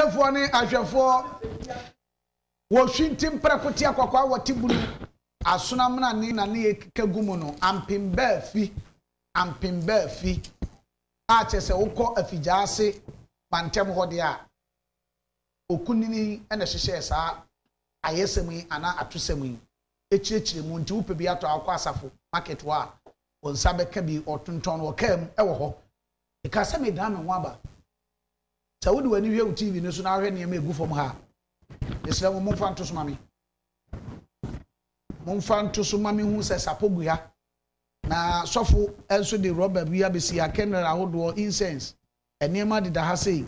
Atiefoɔ ne ahwɛfoɔ, wɔhwinti mprɛko te akwakwaa wɔte bunu, asono amena ne na ne ekeka gu mu no, ampem baafi, ampem baafi, a kyerɛ sɛ wokɔ afigyaase mantam hɔ deɛ a, okunini na ɛhyehyɛɛ saa ayɛsɛm yi anaa atosɛm yi kyerɛkyerɛ mu nti wopɛ bi atɔ a wokɔ asafo market hɔ a wo nsa bɛka bi ɔtontɔn wɔ kaa mu wɔ hɔ. Mekaa sɛ medan me ho aba. Sɛ wode w'ani hwɛ wo TV no so na wohwɛ nneɛma a egu fam ha a, mesrɛ mo momfa nto so ma me. Momfa nto so ma menhu sɛ sapɔ gu ha. Na sɔfo nso de rɔba bi abesi ha, kɛnrɛn ahodoɔ, incense, nneɛma deda ha sei.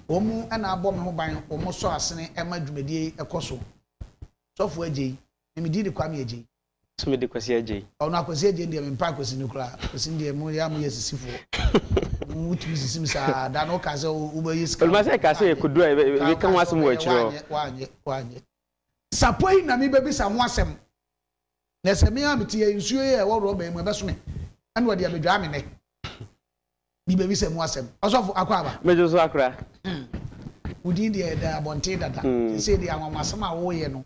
Wɔn na abɔ me ho ban, wɔn sɔ asene ma dwumadie yi kɔ so. Sɔfo Agyei, me me din de Kwame Agyei. So me de Kwasi Agyei. Ɔno Akwasi Agyei no deɛ me mpɛ Akwasi no koraa. Akwasi no deɛ mo yɛ a mo yɛ asisifoɔ. Mo tumi sisi me saa, da no wo kaa sɛ wo bɛ yɛ sika. Oluma sɛ ɛkaa sɛ yɛkɔduru a yɛbɛka ho asɛm wɔ akyire hɔ. Wanyɛ, wanyɛ, wanyɛ. Sapɔ yi na me bɛbisa ho asɛm. Na sɛ me ara mete ha yi, nsuo yi a ɛwɔ rɔba yi mu ɛbɛso me, ɛna wɔde abɛdwaa me nnɛ. Mebɛbisa mu asɛm. Ɔsɔfo, akɔ aba. Megye so akora. Wo din deɛ ɛda abɔnten dada. Seesei deɛ anwanwasɛm a woreyɛ no,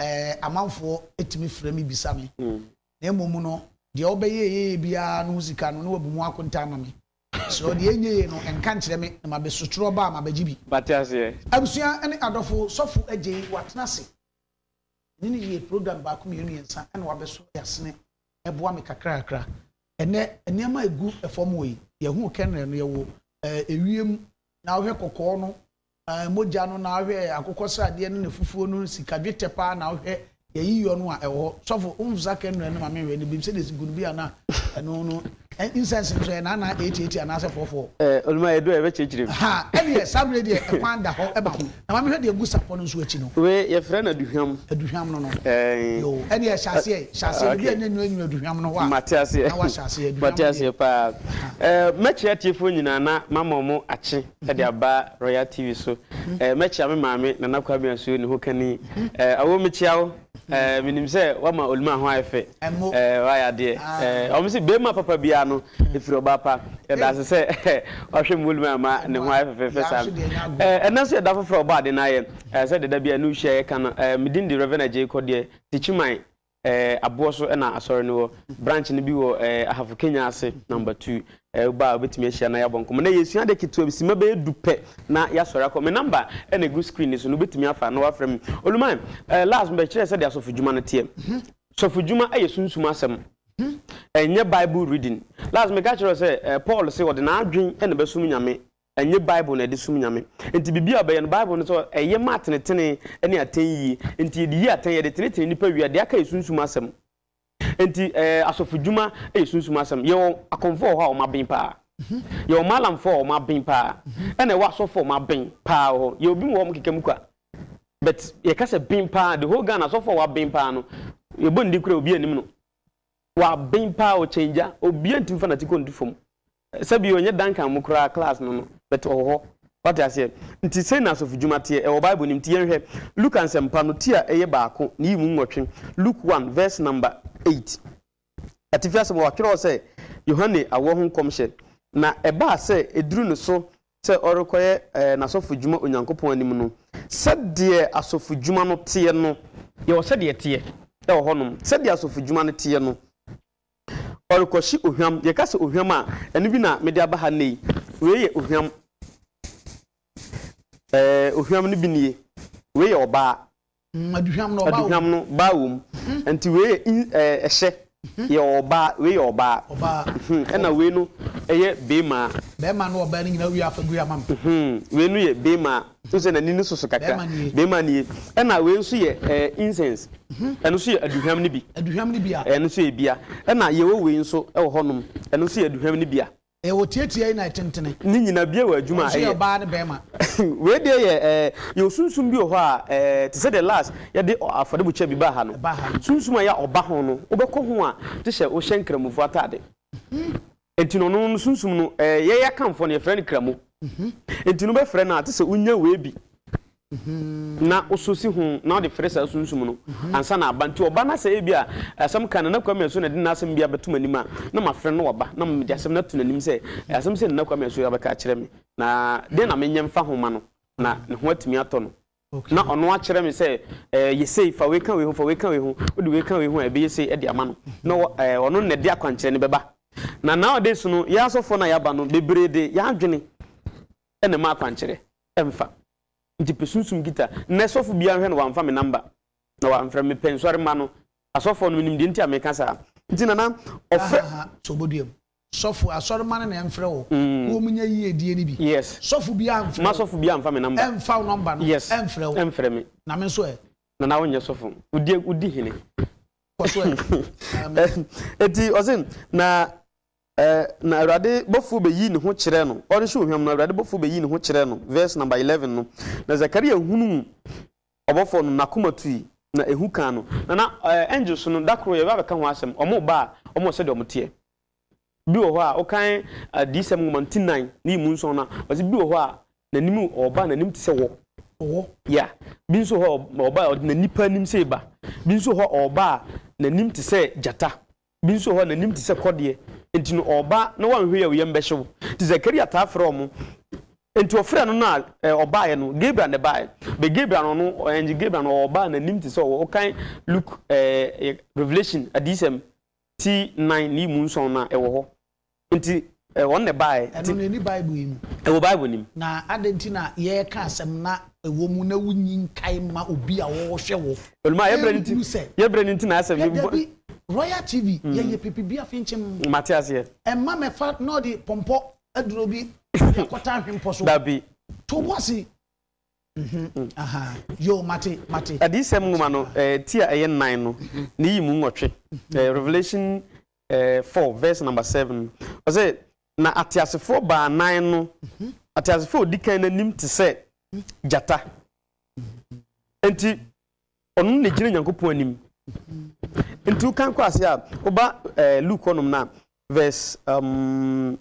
ɛɛ, amanfoɔ tumi frɛ me bisa me. Na mmom no, deɛ wobɛyɛ yɛyɛ biara no ho sika no, na wabu mu akonta ama me. Mesrɛ wo, deɛ ɛnyɛ yie no, nka nkyerɛ me, na mabɛsotwerɛ ba a, mabɛgye bi. Mate aseɛ. Abusua ne adɔfo, Sɔfo Agyei, watena ase. Me ne no yɛɛ program baako, mmienu, mmiɛnsa, ɛna wabɛsɔ yɛasene boa me kakrakakra. Ɛnnɛ, nneɛma a ɛgu fam hɔ yi, yɛhuu kɛnrɛn no, yɛwɔ ewiem, na wohwɛ kɔkɔɔ no, mogya no, na wohwɛ akokɔsradeɛ no ne fufuo no, sika dwetɛ paa na wohwɛ yɛyiyɔ no a ɛwɔ hɔ. Sɔfo, womfa kɛnrɛn no ma menhwɛ no bi, sɛdeɛ ɛsi gu no bi a na ɛno no, incense no nso ɛyɛ nine nine eight eight anaasɛ four four. Oluma, yɛdu a yɛbɛkyerɛkyerɛ mu. Ha, ɛneɛ saa berɛ yi deɛ ɛkwan da hɔ ma wo. Na ma mehwɛ deɛ ɛgu sapɔ no nso akyi no. Wei yɛfrɛ no aduhwam. Aduhwam no no. Ɛɛn. Yoo, ɛneɛ hyɛ aseɛ, hyɛ aseɛ. Baabi a ɛnyɛ nwura nwura aduhwam no hɔ a. Mate aseɛ. Na wahyɛ aseɛ, aduhwam Mate aseɛ paa. Ɛɛ, mɛkyerɛ atiefoɔ nyinaa na mama wɔn akye de aba Royal TV so. Ɛɛ, mɛkyea me maame, Nana Kwame Asuo, ne hokani. Ɛɛ, Awo mekyea wo. Ɛɛ, menim sɛ woama Oluma ho ayɛ fɛ. Ɛmo. Ɛɛ, woayɛ adeɛ. Ɛɛ, wɔn se beema papa biara no, ɛfiri ɔbaa pa. Yɛda ase sɛ wahwɛ mu Oluma ama ne ho ayɛ fɛfɛɛfɛ saa. Ɛɛ, ɛnnɛ nso yɛ da foforɔ a ɔbɔɔ ade no ayɛ. Ɛɛ, sɛdeɛ da biara ne wo hyia yɛka no, ɛɛ, me din de Rev. Adjei Kɔdeɛ, Techiman, ɛɛ, aboɔ so na asɔre no wɔ. Branch no bi wɔ ɛɛ, Ahafo Kenya ase, number two. Ɛɛ, woba a wobɛtumi ahyia na yɛabɔ nkɔmmɔ. Nnɛ yɛresua ade ketewa bi, simma bɛyɛ du pɛ na yɛasɔre akɔ. Me number na ɛgu screen no so no, wobɛtumi afa na woafrɛ me. Oluman, ɛɛ, last mebɛkyerɛɛ sɛdeɛ asɔfodwuma no teɛ. Sɔfodwuma yɛ sunsum asɛm, ɛnyɛ Bible reading. Last meka kyerɛɛ wo sɛ, ɛɛ, Paul se ɔde n'adwene na ɛbɛsom Nyame, ɛnyɛ Bible na ɛde som Nyame. Enti biribi a ɔbɛyɛ no, Bible no sɛ ɛyɛ ma atenetene ne atɛn yie. Enti yɛde yi atɛn, yɛde tenetene nnipa wie a, deɛ aka yɛ sunsum asɛm. Enti ɛɛ asɔfodwuma yɛ sunsum asɛm. Yɛwɔ akɔmfoɔ wɔ hɔ a wɔn aben paa. Yɛwɔ maalamfoɔ a wɔn aben paa. Ɛna ɛwɔ asɔfoɔ a wɔn aben paa wɔ hɔ. Yɛwɔ bi wɔ hɔ a wɔn keka mu kwa. But yɛka sɛ ben paa, the whole Ghana asɔfoɔ a wɔaben paa no, yɛbɔ ne din koraa obi anim no. Waben paa ɔkyɛn gya, obiara ntumi fa n'ati kɔ ntu fam. Sɛbi ɔnyɛ Duncan mu koraa class no no but ɔwɔ hɔ. Wate aseɛ? Nti sei na asɔfodwuma teɛ, ɛwɔ Bible no mu. Nti yɛnhwɛ Luka nsɛmpa no ti a ɛyɛ baako ne yi mu nwɔtwe, Luke one verse number eight. Atifi asɛm wɔatwerɛ hɔ sɛ Yohane awoɔ ho nkɔmhyɛ. Na ɛbaa sɛ ɛduru ne so sɛ ɔrekɔyɛ n'asɔfodwuma Onyankopɔn anim no, sɛdeɛ asɔfodwuma no teɛ no, yɛwɔ sɛdeɛ ɛteɛ wɔ hɔnom, sɛdeɛ asɔfodwuma no teɛ no, Ɔrekɔhye ohwam. Yɛka sɛ ohwam a, ɛno bi na mede aba ha nnɛ yi. Wei yɛ ohwam. Ɛɛ, ohwam no bi nie. Wei yɛ ɔbaa. Mm, aduhwam no, ɔbaa wom. Aduhwam no, baa wom. Mhm. Nti wei yɛ in, ɛɛ, ɛhyɛ. Mhm. Yɛ ɔbaa, wei yɛ ɔbaa. Ɔbaa. Mhm. Ɛna wei no ɛyɛ beemaa. Bɛɛma ne ɔbaa no nyinaa wie afa gu ama me. Mhm. Wei no yɛ beemaa. Wohu sɛ n'ani no soso kakra. Bɛɛma nie. Beemaa nie. Ɛna wei nso yɛ ɛɛ, incense. Ɛno nso yɛ aduhwam no bi. Aduhwam no bi a. Ɛno nso yɛ bia. Ɛna yɛwɔ wei nso wɔ hɔnom. Ɛno nso yɛ aduhwam no bi a. Ɛwɔ tiatia yi na ɛtentene. Ne nyinaa bia wɔ adwuma a ɛyɛ. Ɛno nso yɛ ɔbaa ne bɛɛma. Wei deɛ yɛ ɛɛ yɛwɔ sunsum bi wɔ hɔ a ɛɛ te sɛ deɛ last yɛde afɔrebukyia bi baa ha no. Ɛbaa ha no. Sunsum a ɛyɛ a ɔba ho no wobɛkɔ ho a gye sɛ wohyɛ nkramofoɔ ataade. Enti no ɔno no sunsum no ɛɛ yɛn Akanfoɔ no yɛfrɛ no kramo. Enti no wobɛfrɛ no a te sɛ wonya wei bi na wosɔ si ho na wode frɛ saa sunsum no ansa na aba. Nti ɔba na sɛ ebi a asɛm ka Nana Kwame Asuo na ɛde n'asɛm bi abɛto m'anim a na mafrɛ no na waba na mede asɛm no ato n'anim sɛ asɛm sei na Nana Kwame Asuo abɛka akyerɛ me na deɛn na menyɛ mfa ho ma no. Na ne ho atumi atɔ no. Na ɔno akyerɛ me sɛ, ɛɛ, yɛ sei, fa wei ka wei ho, fa wei ka wei ho, wode wei ka wei ho a, ɛbɛyɛ sei de ama no. Na wɔ, ɛɛ, ɔno na ɛde akwankyerɛ no bɛba. Na nowadays no, yɛn asɔfoɔ no a yɛaba no, bebree de yɛn adwene na ɛma akwankyerɛ. Ɛmfa. Nti pɛ sunsum kita. Nnɛ sɔfo biara nhwɛ no wamfa me number, na wamfrɛ me. Mepɛ nsɔre mma no. Asɔfoɔ no, menim deɛ nti a meka saa. Nti Nana, ɔfrɛ. Ahaha, sɛ ɔbɔdua mu. Sɔfo, asɔremma no na ɛmfrɛ wo na wɔn nya yiedie no bi. Yes. Sɔfo biara mfrɛ wo. Ma sɔfo biara mfa me number. Ɛmfa wo number no. Yes. Ɛmfrɛ wo. Ɛmfrɛ me. Na me nso ɛ? Nana wo nyɛ sɔfo. Wodi wodi hene. Kɔ so ɛ. Eti ɔse na eh, na Awurade bɔfoɔ bɛyii ne ho kyerɛɛ no. Ɔrehye ohwam no, Awurade bɔfoɔ bɛyii ne ho kyerɛɛ no. Verse number 11 no. Na Zakaria hunuu ɔbɔfoɔ no, n'akoma tui, na ehu kaa no. Nana, eh, angels no, da koro yɛbɛba abɛka ho asɛm. Wɔn ba a, wɔn wɔ sɛdeɛ wɔn teɛ. Bi wɔ hɔ a, wokan Adiyisɛm nwoma no ti nnan ne mu nson no a, ɔse bi wɔ hɔ a, n'anim, ɔba a n'anim te sɛ wɔ. Wɔ. Yeah. Bi nso wɔ hɔ a, ɔba a ɔde n'anipa anim sei ba. Bi nso wɔ hɔ a, ɔba a n'anim te sɛ gyata. Bi nso wɔ hɔ a, n'anim te sɛ kɔdeɛ. Enti no, ɔba na woanhwɛ yie a, wo yam bɛhye wo. Nti Zakaria taa frɛ wɔn. Enti ɔfrɛɛ no no a ɔbaeɛ no, Gabriel na ɛbaeɛ. But Gabriel no, ɔno, angel Gabriel no, ɔba a n'anim te sɛ ɔwɔ. Wokan Luke, ɛɛ, Revelation, Adiyisɛm, ti nan ne mu nson no a, ɛwɔ hɔ. Nti, ɔno na ɛbaeɛ. Ɛno no, ɛnni Bible yi mu. Ɛwɔ Bible no mu. Na adɛn nti na yɛreka asɛm na ɛwɔ mu na wunyi nkae mma obi a ɔrehwɛ wo Oluma, yɛ brɛ no nti, nhunu sɛ. yɛ brɛ no nti na asɛm Hwɛ, yi. dabi, Royal TV, yɛyɛ pipibi afinkyem. Mate aseɛ. Ɛmma mɛfa na ɔde pɔmpɔ aduro bi de akɔta ahwempɔ so. Dabi. To wo bo ase. Mhm, aha, yoo, mate, mate. Adiyisɛm nwoma no ti a ɛyɛ nnan no, ne yi mu nwɔtwe, Revelation 4 verse number 7, ɔsɛ, Na ateasefoɔ baanan no, ateasefoɔ a ɔdi kan no anim te sɛ gyata. Enti, ɔno na ɛgyina Nyankopɔn anim. Nti wokan kɔ ase a, woba Luke hɔnom no a, verse um,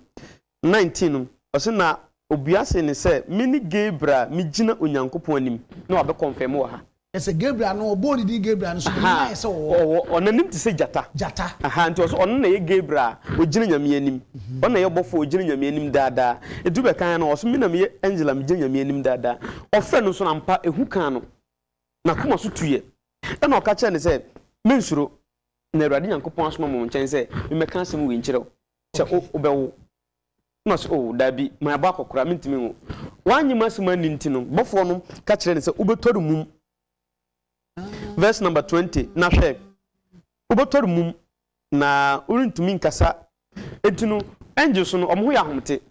19 no, ɔse na obua see no sɛ, Mene Gabriel a megyina Onyankopɔn anim, na wabɛkɔnfɛme wɔ ha. Ɛsɛ Gabriel no, ɔbɔɔ ne din Gabriel no so, n'anim ayɛ sɛ ɔwɔ. Ɔwɔ, ɔ, n'anim te sɛ gyata. Gyata. Aha, nti ɔse ɔno na ɛyɛ Gabriel a ɔgyina Nyame anim. Ɔno na ɛyɛ ɔbɔfoɔ a ɔgyina Nyame anim daa daa. Nti wobɛkan no, ɔse me na meyɛ angel a megyina Nyame anim daa daa. Ɔfrɛ no nso no ampa, ehu kaa no. N'akoma so tuiɛ. Ɛna ɔka kyerɛɛ no sɛ, Mensuro, na Awurade Nyankopɔn asoma me wo nkyɛn sɛ memmɛka asɛm wei nkyerɛ wo, sɛ wo, wobɛwo. Ɛna ɔse, Oh, daabi, mabɔ akɔkoraa, mentumi nwo. Wannye m'asɛm anni nti no, bɔfoɔ no ka kyerɛɛ no sɛ, Wobɛtɔre mum. Verse number 20, Na hwɛ, wobɛtɔre mum, na worentumi nkasa. Enti no, angels no, wɔn ho yɛ ahomte.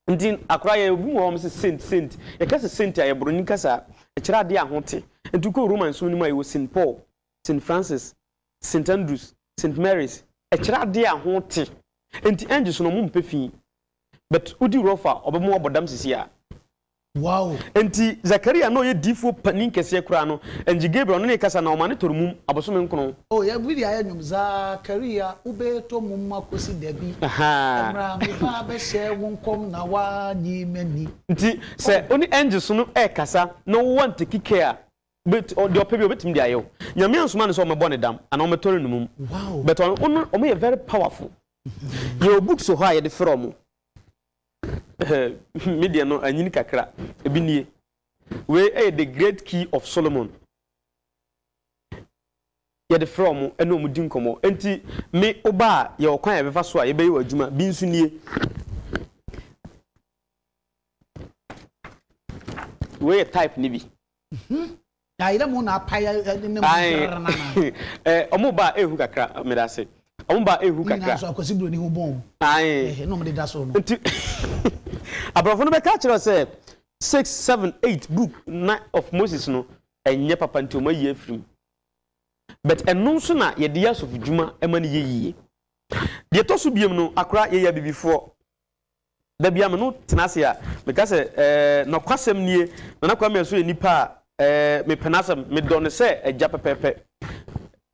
Nti akora yɛ obi mu hɔ wɔn sɛ saint saint. Yɛka sɛ saint a yɛ broni kasa ɛkyerɛ adeɛ a ho te. Nti wokɔ Roman som no mu a yɛwɔ Saint Paul, Saint Francis, Saint Andrews, Saint Mary's. Ɛkyerɛ adeɛ a ho te. Nti angels no wɔn mpɛ fi. But wodi rough a ɔbɛma wabɔ dam sisi a. Wow! Enti Zakaria a na ɔyɛ diyifoɔ panin kɛseɛ koraa no, Angie Gabriel, ɔno ne rekasa na ɔma no tɔre mum abosome nkron. Oh, yɛ video ayɛ nnwom Zakaria, wobɛtɔ mum akɔsi da bi? Ahaa. Ɛmmra me ba bɛhyɛ wo nkɔm na woanyi m'ani. Nti sɛ wo ne angels no rekasa na wowɔ ntake care a, wobɛt, deɛ ɔpɛ biara ɔbɛtumi de ayɛ wo. Nyame ansoma no sɛ ɔmmɛbɔ ne dam anaa ɔmmɛtɔre no mum. Wow! But ɔno, ɔmo yɛ very powerful. Yɛwɔ books wɔ hɔ a yɛde frɛ ɔmo. Me deɛ no anyini kakra. Ebi nie. Wei yɛ The Great Key of Solomon. Yɛde frɛ wɔn ne wɔn di nkɔmmɔ. Enti me woba a yɛwɔ kwan a yɛbɛfa so a yɛbɛyɛ wɔ adwuma. Bi nso nie. Wei yɛ type no bi. Na ayerɛ mo na apae ne mu brrr na na. Ae ɔmo ba a ehu kakra meda ase ɔmo ba a ehu kakra. Nyinaa nso akwasi broni ho bɔn. Ae. Ɛhɛ na ɔmo de da so no. Nti aborɔfo no bɛka akyerɛ wo sɛ six seven eight book na of Moses no ɛnyɛ papa nti ɔmo ayi afiri mu but ɛno nso na yɛde yɛ asɔfodwuma ɛma no yɛ yie. Deɛ ɛtɔ so biom no akora yɛyɛ abibifoɔ. Da biara me ne wo tena ase a, meka sɛ, Ɛɛ, nɔkwasɛm nie, Nana Kwame Anso yɛ nipa a, ɛɛ, mepɛ n'asɛm. Medɔ no sɛ agya pɛpɛɛpɛ.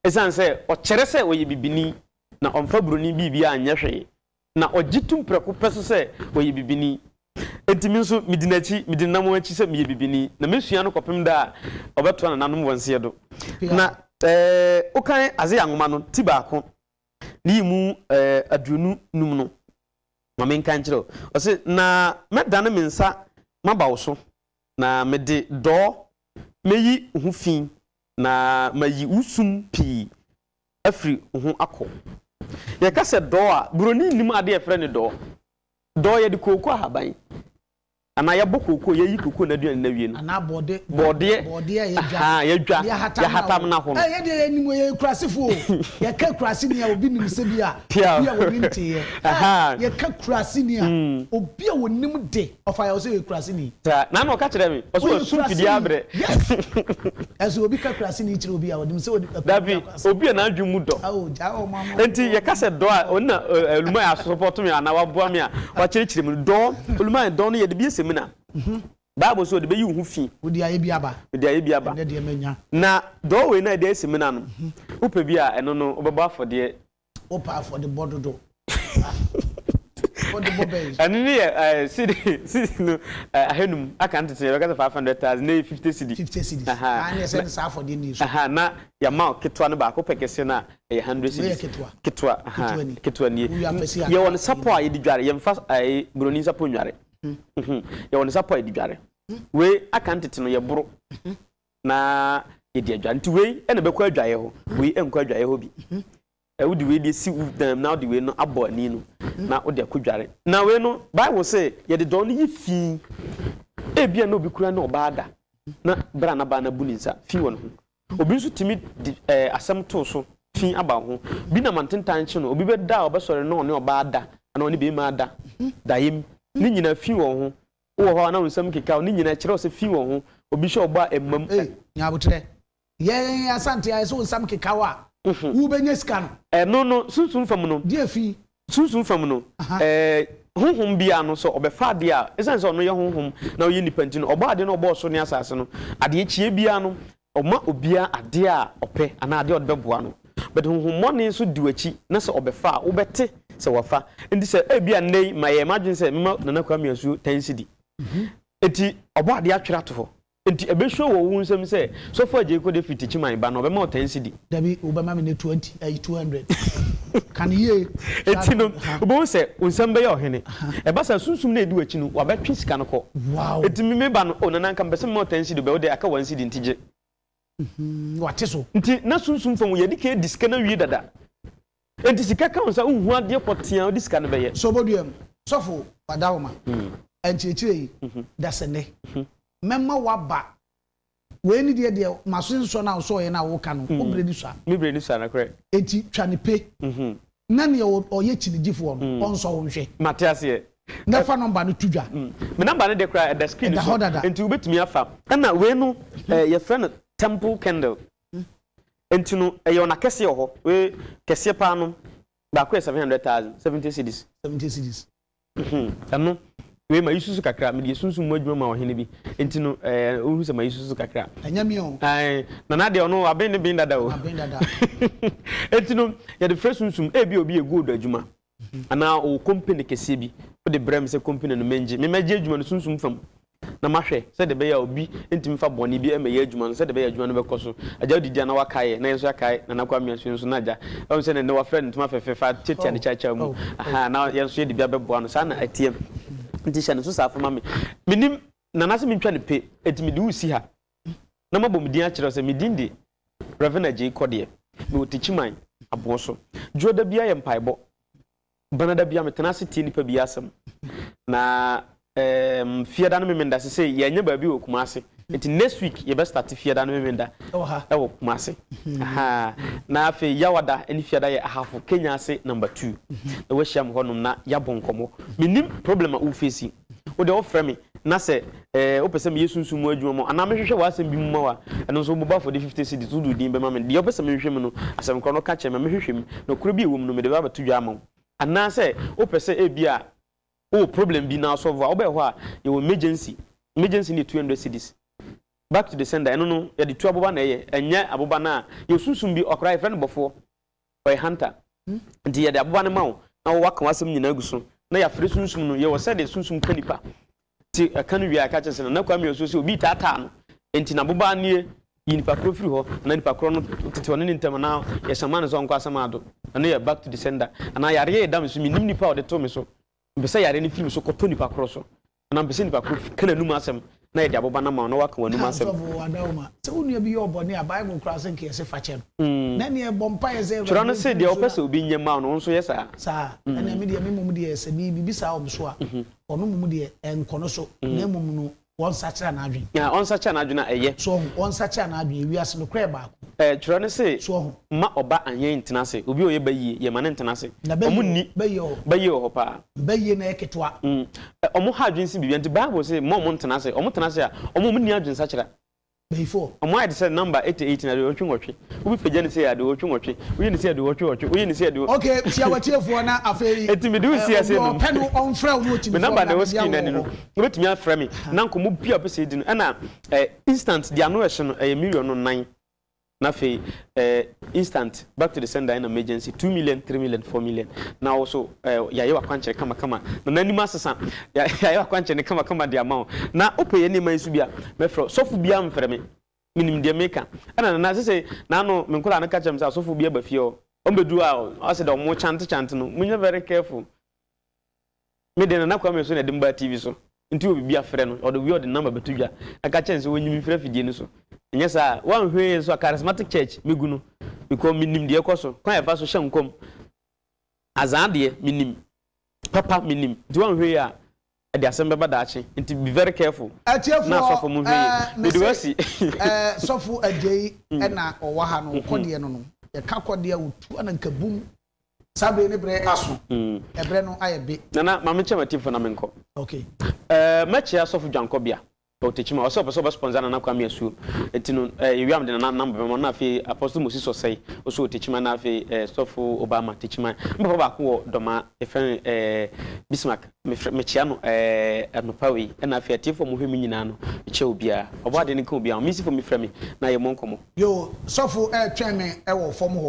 Esiane sɛ ɔkyerɛ sɛ ɔyɛ bibini, na ɔmfa buroni biribiara nyɛ hwee, na ɔgye tom prɛko pɛ nso sɛ ɔyɛ bibini. Enti me nso, medi n'akyi, medi ne nnamɔn akyi sɛ meyɛ bibini, na mɛsua no kɔpem da a ɔbɛtoa nananom wɔ nseɛ do. Na, ɛɛ, wokan Isaiah nwoma no, ti baako, ne yi mu, ɛɛ, 25 no, Ma menka nkyerɛ wo. Ɔse, na mɛdane me nsa maba wo so. Na mede dɔɔ mɛyi wo ho fi, na mayi wo sum pii afiri wo ho akɔ. Yɛka sɛ dɔɔ a, buroni nnim adeɛ a yɛfrɛ no dɔɔ. Dɔɔ yɛde kooko ahaban anaa yɛbɔ kooko, yɛyi kooko no aduane no awie no. Anaa bɔɔde, Bɔɔdeɛ, bɔɔdeɛ a yɛdwa, ahaa, yɛdwa, na yɛahatam yɛahatam no no aho no. Ɛ, yɛn deɛ yɛnim o, yɛyɛ kurasefo o. Yɛka kuraseni a, obi nim sɛ bi a, Pia. obi a wɔnim teeɛ. Ɛ, Ahaa. yɛka kuraseni a, obi a wɔnim de, ɔfa yɛ wo sɛ ɔyɛ kuraseni. Saa, na na ɔka kyerɛ me, ɔse Ɔyɛ wasum fidie kuraseni. abrɛ. Yes! Ɛso obi ka kuraseni kyerɛ obi a, ɔnim sɛ ɔde akura Dabi, bi akɔ ase. obi a n'adwene mu dɔ. Ao, gyaa wɔn ama Enti yɛka sɛ dɔ a, ɔno na ɛ, Olumai asopɔto me anaa waboa me a wakyerɛkyerɛ mu no. Dɔ, Olumai, dɔ no yɛde bi yɛ samina. Bible se ɔde bɛyi wo ho fi. Wode ayɛ bi aba. Mede ayɛ bi aba. Ɛnnɛ deɛ manya. Na dɔ wei no a yɛde ayɛ samina no, wopɛ bi a, ɛno no wobɛbɔ afɔdeɛ. Wopɛ afɔdebɔ dodo. Afɔdebɔ bɛn? Ɛno no yɛ ɛɛ cedi cedi no ɛɛ ahanum aka no tete yɛbɛka sɛ 500,000 na ɛyɛ 50 cedi. 50 cedis. Ahaa. Ah, ne ɛsɛ ne saa afɔdeɛ no yɛ su. Ahaa, na yɛama wo ketewa no baako pɛ kɛseɛ no a ɛyɛ 100 Wei yɛ cedis. ketewa. Ketewa, ahaa, Ketewa ni. ketewa nie. Wowie apɛ si Yɛwɔ anaa no sapɔ a yɛde dware, yɛmfa ɛɛ buroni sapɔ nnware. Yɛwɔ no sapɔ a yɛde dware. Wei aka no tete no yɛboro na yɛde adware. Nti wei na ɛbɛkɔ adwaeɛ hɔ, wei nkɔ adwaeɛ hɔ bi. Wode wei de asi wo dan mu na wode wei no abɔ ani no na wode akɔdware. Na wei no, Bible se yɛde dɔn no yi fi. Ebia na obi kura ne ɔbaa da na bere a n'abaa no abu ne nsa, fi wɔ ne ho. Obi nso tumi de eh, asɛm too so, fi aba wo ho. Bi nam antentan kye no, obi bɛda a ɔbɛsɔre na ɔne ɔbaa da anaa ɔne barima ada daeɛ mu. Ne nyinaa fi wɔ wo ho. Wowɔ hɔ a na wo nsam keka wo, ne nyinaa kyerɛ wo sɛ fi wɔ wo ho. Obi hyɛ ɔbɔ a ɛmmam. Ei, nya aboterɛ. Yɛn Asante ayɛ sɛ wo nsam keka wo a, wobɛnya sika no. Ɛno no, sunsum fam no. Deɛ fi. Sunsum fam no, ɛɛ, honhom biara no, sɛ ɔbɛfa adeɛ a, ɛsiane sɛ ɔno yɛ honhom na ɔyɛ nipa nti no, ɔbɔ adeɛ na ɔbɔɔ soro ne asase no, adeɛ kyeɛ biara no, ɔma obiara adeɛ a ɔpɛ anaa adeɛ a ɔde bɛboa no. But honhommɔne nso di w'akyi na sɛ ɔbɛfa a, wobɛte sɛ wafa. Nti sɛ ebia nnɛ yi, mayɛ m'adwene sɛ mɛma Nana Kwame Asuo ten cedi. Nti ɔbɔ adeɛ atwerɛ ato hɔ. Nti ɛbɛsua wɔ wo nsam sɛ sɔfo Agyei Kode firi Tikyiman ba no ɔbɛma wo ten cedi. Dabi, wobɛma me ne twenty, ɛyi 200. Ka no yie. Nti no, wobɛhu sɛ wo nsam bɛyɛ ɔhene. Ɛba saa a, sunsum no a ɛdi w'akyi no, wabɛtwe sika no kɔ. Wow! Nti me meba no, oh Nana anka mepɛ sɛ mema wo ten cedi, bɛ wo deɛ aka one cedi nti gye. Wate so. Nti na sunsum fam yɛadi kan adi sika no awie dada. Nti sika ka wo nsa, wonhu adeɛ pɔtee a wode sika no bɛyɛ. So boduam, sɔfo Wadawoma, nkyerɛkyerɛ yi, dasani. Mɛma woaba. Wei ne deɛ deɛ m'aso nsɔ no a wosɔeɛ no a woka no, wo berɛ ni sua. Me berɛ ni sua, nokorɛ. Enti twa no pe, na neɛ ɔyɛ kyinigyifoɔ no, ɔnsɔ wo nhwɛ. Mate aseɛ. Na fa nɔmba no to dwa. Me nɔmba no deɛ koraa ɛda screen no Ɛda so, hɔ dada. enti wobɛtumi afa. Ɛna wei no, yɛfrɛ no temple candle. Enti no, ɛyɛ ɔna kɛseɛ wɔ hɔ. Wei kɛseɛ paa no, baako yɛ 700,000, 70 cedis. 70 cedis. Ɛno, wei mayi susu kakra, mede yɛ sunsum mu adwuma ma ɔhene bi, nti no ɛɛ wohu sɛ mayi susu kakra. Ɛnyɛ me o. Ae, Nana deɛ ɔno waben ne ben dada o. Waben dada. Nti no, yɛde frɛ sunsum, ebia obi yɛ gold adwuma, anaa ɔwɔ company kɛseɛ bi, wode brɛ me sɛ company no mengye, me mɛgye adwuma no sunsum fam. na mahwɛ sɛdeɛ ɛbɛyɛ a obi ntumi mfa bɔne bi mmɛyɛ adwuma no, sɛdeɛ ɛbɛyɛ a adwuma no bɛkɔ so. Agya wodidi a na wakae yɛ, na yɛn nso yɛakae Nana Kwame Asuo nso, na agya, wahu sɛ nnɛ wafrɛ no ntoma fɛfɛ fa tiatia ne kyawkyaw mu, ahaa, na yɛn nso yɛde bi abɛboa no, saa na ɛteɛ. Nti hyɛ no nso saa fa ma me. Mennim Nana sɛ mentwa no pe, enti mede wo resi ha na mabɔ me din akyerɛ wo sɛ me din de Rev. Agyei Kɔdeɛ, mewɔ Techiman, Aboɔso. Dwoɔ da biara yɛ mpaebɔ. Bana da bia metena ase tie nipa bi asɛm na ehm fiada no memenda sesei yɛanya baabi wɔ Kumasi nti next week yɛbɛ start fiada no memenda ɛwɔ Kumasi ahaa na afei Yawada ne fiada yɛ Ahafo Kenya ase number 2 na wahyia me hɔnom na yɛabɔ nkɔmmɔ menim problem a wo face wo deɛ wofrɛ me na sɛ eh wopɛ sɛ meyɛ sunsum mu adwuma ma wo anaa mehwehwɛ w'asɛm bi mu ma wo a ɛno nso wobɛbɔ afɔde 50 cedis wode wo din bɛma me deɛ wopɛ sɛ menhwehwɛ mu no asɛm korɔ no ka kyerɛ me mɛhwehwɛ mu nokorɛ bi a ɛwɔ mu no mede bɛba abɛto dwa ama wo anaasɛ wopɛ sɛ ebia wowɔ problem bi na asɔlve a wobɛɛ hɔ a yɛwɔ emergency emergency no yɛ 200 cedis back to the sender ɛno no yɛde tu aboba na ɛyɛ ɛnyɛ aboba no a yɛwɔ sunsum bi ɔkoraa yɛfrɛ no bɔfoɔ ɔyɛ hunter nti yɛde aboba no ma wo na wo waka w'asɛm nyinaa agu so na yɛafrɛ sunsum no yɛwɔ sɛdeɛ sunsum ka nipa nti ɛka no wie a ɛka kyerɛ sɛ Nana Kwame Asuo sɛ obi taataa no nti n'aboba nie yi nipa korɔ firi hɔ anaa nipa korɔ no tete ɔne ne ntam anaa yɛsama no sɛ ɔnkɔ asɛm ado ɛno yɛ back to the sender anaa yareɛ yɛ da me so mennim nipa a ɔde too me so mepɛ sɛ yareɛ no firi me so kɔtɔ nipa korɔ so anaa mepɛ sɛ nipa korɔ ka n'anum asɛm. na yɛde aboba no ama wo na woaka w'anum asɛm. Sɔfo Adaoma, sɛ wo nua bi yɛ wo bɔne a, Bible koraa sɛ nka yɛse fa kyɛ no. Na ɛneɛ bɔ mpaeɛ sɛ Twerɛ Awurade no se mfiri deɛ ne so wopɛ na. sɛ obi nyɛ ma wo no, wo nso yɛ saa. Saa. Ɛneɛ me deɛ, me mmom deɛ, sɛ biribi saa wɔ me so a, ɔno mmom deɛ, ɛnkɔ no so, na mmom no, Wɔnsakyera n'adwene. Na ɔnsakyera n'adwene a, ɛyɛ. So ɔho? Wɔnsakyera n'adwene. Wiase nokorɛ yɛ baako. Ɛ, twerɛ no se, So ɔho? Mma ɔba anyɛn ntena ase. Obi a ɔyɛ bayie, yɛ ma no ntena ase. Na bayie Wɔn wɔ, nni. bayie wɔ hɔ. Bayie wɔ hɔ paa. Bayie na ɛyɛ ketewa. Mm. Ɛ, wɔn ha adwene sen biribiara. Nti Bible se, mma wɔn ntena ase. Wɔn tena ase a, wɔn, wɔn nni adwensakyera. Bayifoɔ. Wɔn ayɛ te sɛ number 88 na aduɔwɔtwe nwɔtwe. Wobi pagya ne sei a, aduɔwɔtwe nwɔtwe. Woyɛ ne sei a, aduɔwɔtwe nwɔtwe. Woyɛ ne sei a, aduɔ. Ok, tia w'atiefoɔ na afei, Enti mede wo ɛ, si obi ase a nom. ɔpɛ no ɔmfrɛ wo na Me ɔtumi number frɛ wo na na ɛwɔ baabi a screen no wowɔ ani no, hɔ. wobɛtumi afrɛ me na nkɔmmɔ biara a wopɛ sɛ yɛdi no. Ɛna eh, instant deɛ ano ɛhye no, ɛyɛ million no nan. Na afei eh, instant, back to the sender ɛna emergency, 2 million, 3 million, 4 million. Na wo so eh, yɛayɛ w'akwankyerɛ kamakama. Na n'anim asesa, yɛayɛ w'akwankyerɛ no kamakama de ama wo. Na wopɛ yɛn nneɛma yi so bi a, mɛfrɛ wo. Sɔfo biara mfrɛ me. Menim deɛ meka. Ɛna nana sese n'ano me nkwadaa no ka kyerɛ me sɛ asɔfo bi aba fie hɔ. Wɔn bɛduru a ɔsɛ dɛ wɔn chante chante no. Monyɛ very careful. Me deɛ Nana Kwame so na ɛde me baa TV so. Nti wɔ biribi afrɛ no, ɔde wie ɔde number bɛto dwa. Na ka kyerɛ no sɛ wɔnyi me mfiri afidie no so. Ɛnyɛ saa a, woanhwɛ yie nso a charismatic church mɛgu no. Because menim deɛ ɛkɔ so. Kwan a yɛfa so hyɛ nkɔm. Azaa deɛ menim. Papa menim. Nti woanhwɛ yie a, ɛde asɛm bɛba daakye. Nti be very careful. Na Atiefoɔ asɔfo monhwɛ yie. eh, Mede wo mese asi. eh, sɔfo Adjei ɛna ɔwɔ ha no, kɔdeɛ no no, yɛka kɔdeɛ a ɔtu anankabum. Saa bere yi ne bere aso. Ɛberɛ no ayɛ be. Nana, ma menkyɛ m'atifo na menkɔ. Okay. Eh, mɛkyea Sɔfo Dwankɔbea wɔ Techiman. Ɔsɛ ɔpɛ sɛ ɔbɛ sponsor Nana Kwame Asuo. Nti no, eh, yɛwie a mede Nana number bɛma no. Na afei Apostle Moses Osei, ɔso wɔ Techiman. Na afei eh, Sɔfo Obama, Techiman. Me papa baako wɔ Dɔmaa, yɛfrɛ no eh, Bismarck. Mefrɛ, mekyea no eh, anɔpa wei. Ɛna afei atiefoɔ a wɔhwɛ me nyinaa no, mekyea obiara. Ɔbɔadeɛ no nka obiara ho. Mensifo mefrɛ me na yɛmmɔ nkɔmmɔ. Yoo, sɔfo ɛretwɛn me wɔ fam hɔ.